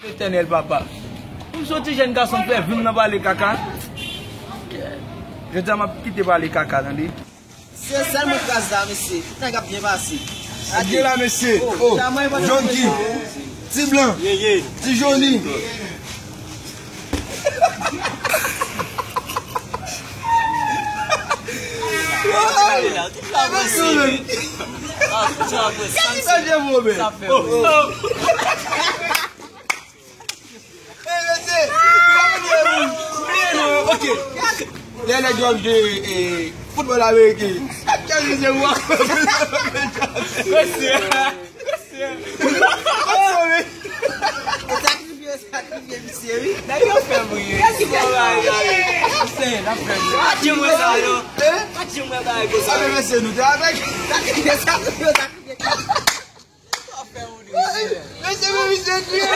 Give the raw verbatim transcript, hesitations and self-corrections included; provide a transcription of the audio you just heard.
Letènèl, papa. M se yon ti jèn gason, m fè vi m nan pale kaka. Jodi a, m ap kite pale kaka, tande. Se sèl mwen kraz la, mesye. Tout nèg ap byen pase. Gade la, mesye. Oh, Jonki. Ti blan. Ti joni. Gade la, tout la avanse. Sa fè. Ey, mesye, ok. Lè nèg yo ap jwe, eh, foutbòl ameriken, chak jou se mwen. Mesye, mesye. Sakrifye, sakrifye misye, wi. Nèg yo fè m ri. Mesye, n ap fè m ri. Pa di mwen sa, yo. Pa di mwen bagay konsa. Sa fè mesye nou te avèk. Sakrifye, sakrifye, sakrifye. Mesye, men misye kriye.